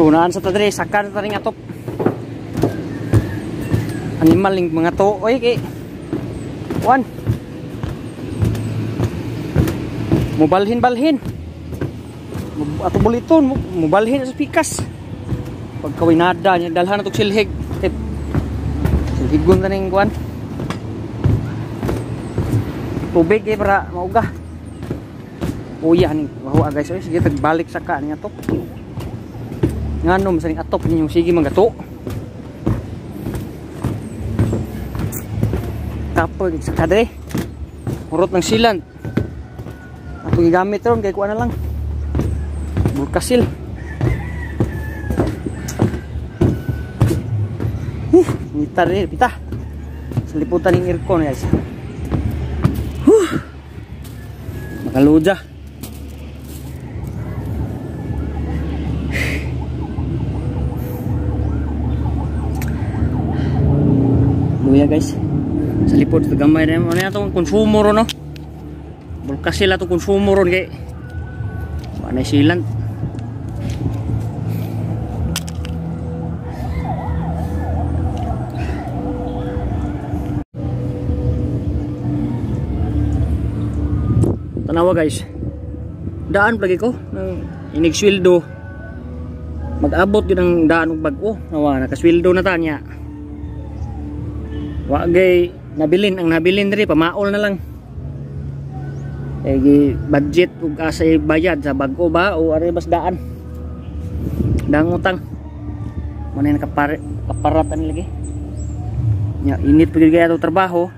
So naan sa tadre, saka na taring atop. Animal ning mga to, oy kay. One. Mubalhin-balhin. Ato buliton, mubalhin sa pikas. Pagkawinada niya, dalhan na tog silhig. Silhigon ta ning kuan. Tubig eh para mauga. Uya ning wawa guys, oy sige tagbalik sa ka ning atop. Nganom sa ning atop ninyong sige manggato. Kapoy sa kadre. Hurot ng silant. Atong gigamit ron kay kuan na lang. Bulkasil. Nita rin, pita. Sa liputan ng aircon guys. Huh. Makaluja. Luya guys. Sa lipod sa gamay na ano atong konsumo ron no. Bulkasil atong konsumo ron kay wala silant. Tanawa guys. Daan lagi ko ng inigsweldo. Mag-abot yun ang daan og bag-o. Nawa nakasweldo na ta niya. Wa gay nabilin ang nabilin diri pamaol na lang. Eh budget ug asay bayad sa bag-o ba o ari bas daan. Daang utang. Mo na nakaparat ani lagi. Nya init pud gyud atong trabaho.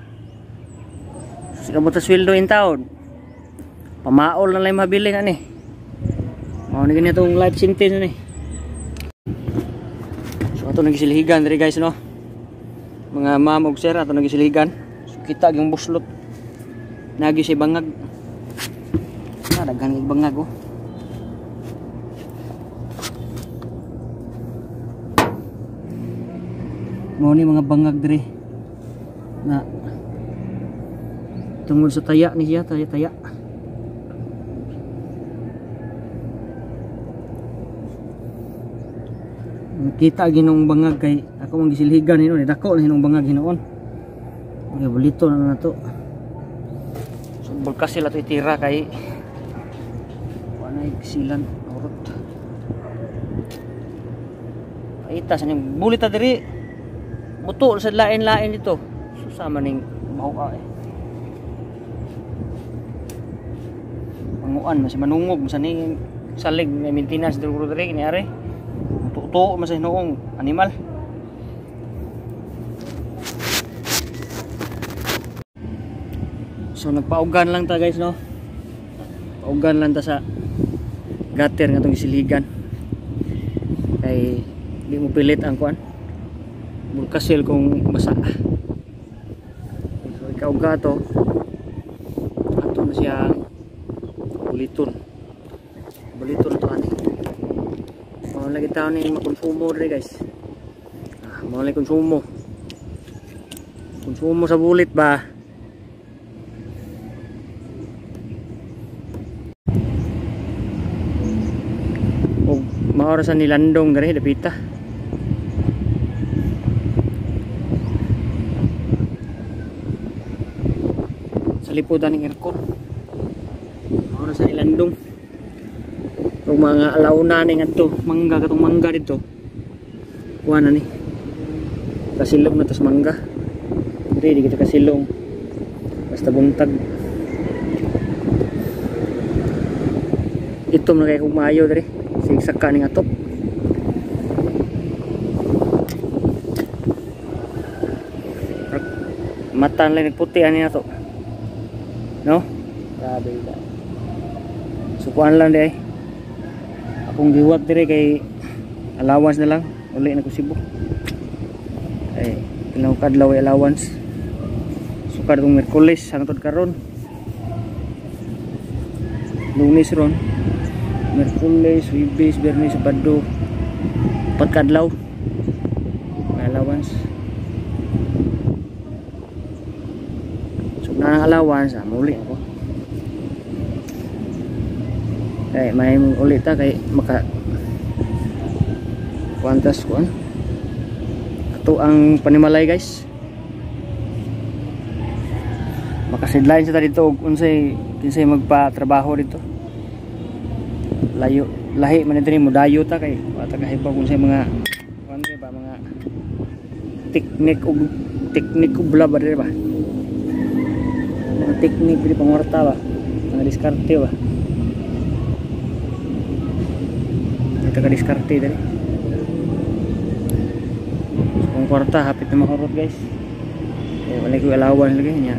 Sikabot sa sweldo in taon. Pamaol na lang mabilin ani. Mao ni ganitong life sentence ani. So ato nagisilhigan diri guys no. Mga ma'am ug sir ato nagisilhigan. So, kita gyung buslot. Nagi si bangag. Na daghan ig bangag oh. Mao ni mga bangag diri. Na tungod sa taya ni siya, taya-taya. Kita ginong bangag kay ako mang gisilhigan hinuon, dako na hinong bangag hinuon. Okay, bulito na nato. So bulkasil ato itira kay wa na silan urot. Paita sa ning bulita diri. Buto sa lain-lain dito. Susama ning mahuka eh. Manguan mas manungog sa ning salig may maintenance diri diri ni are. Tuto mas hinuong animal. So nagpaugan lang ta guys no. Paugan lang ta sa gutter nga tong gisiligan. Kay di mo pilit ang kuan. Bulkasil kung basa. So ikaw gato. Ato na siya buliton. Buliton to ani. Mao lagi taon ni makonsumo diri guys. Mao lagi konsumo. Konsumo sa bulit ba. Og mao ra sa nilandong diri dapita. Sa liputan ng aircon. Mao ra sa nilandong. Kung mga alauna ni ngadto, mangga katong mangga dito. Kuha na ni. Kasilong na tas mangga. Diri di kita kasilong. Basta buntag. Itom na kay kung maayo diri. Sigsak ka ning atop. Mata lang nagputi ani nato. No? Grabe ba. Sukuan lang di ay. Akong giwat dire kay allowance na lang uli na ko Cebu. Ay ilang kadlaw ay allowance. Sukar tong Miyerkules hangtod karon. Lunes ron. Miyerkules, Huwebes, Biyernes, Sabado. Upat ka adlaw. May allowance. So na ang allowance, muli ako. Kay may ulit ta kay maka Kuantas kuan. Ato ang panimalay, guys. Makasidline sa ta dito og unsay kinsay magpatrabaho dito. Layo lahi man diri, mudayo ta kay wa ta kahibaw kung unsay mga kuan diri ba, mga teknik og teknik og bla ba diri ba. Mga teknik diri pangwarta ba, mga diskarte ba. Ito ka diskarte diri. So, kung kwarta hapit na makurot, guys. Eh, wala ko allowance lagi niya.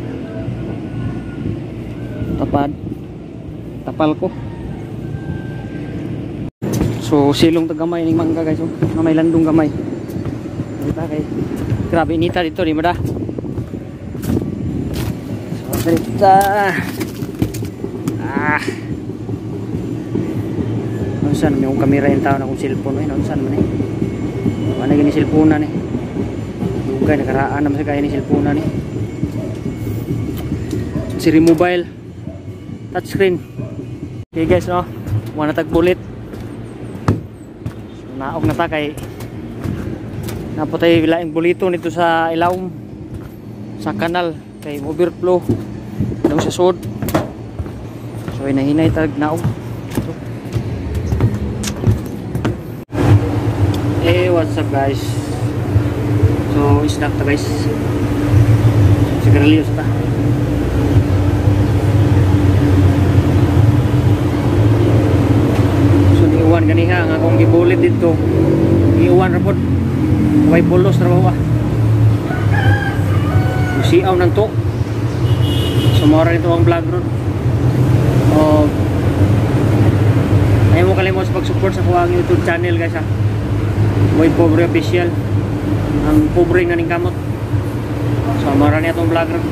Tapad. Tapal ko. So silong ta gamay ning mangga, guys, oh. Nga may landong gamay. Dita kay grabe inita dito di ba da. So dito. Ah. Unsa man yung kamera yung tao na akong cellphone eh, unsa man eh. Wala gini cellphone ni. Dugay nakaraan naman sa kaya ni cellphone ni. Siri mobile touchscreen. Okay guys, no. Wala tag bulit. So, naog na ta kay napatay laing bulito nito sa ilawom sa kanal kay overflow daw sa sod. So hinahinay tag naog. So, hey, what's up guys? So snack ta guys. Sigarilyo sa ta. So niuwan ganiha ang akong gibulit dito. Iuwan ra pod. Way bulos ra ba. Siaw nang to. So mao ra nito ang vlog ron. O ayaw mo kalimot sa pag-support sa kuwang YouTube channel guys ha. Boy Pobre Official. Ang pobre nga ning kamot. So mao ra ni atong vlog ron.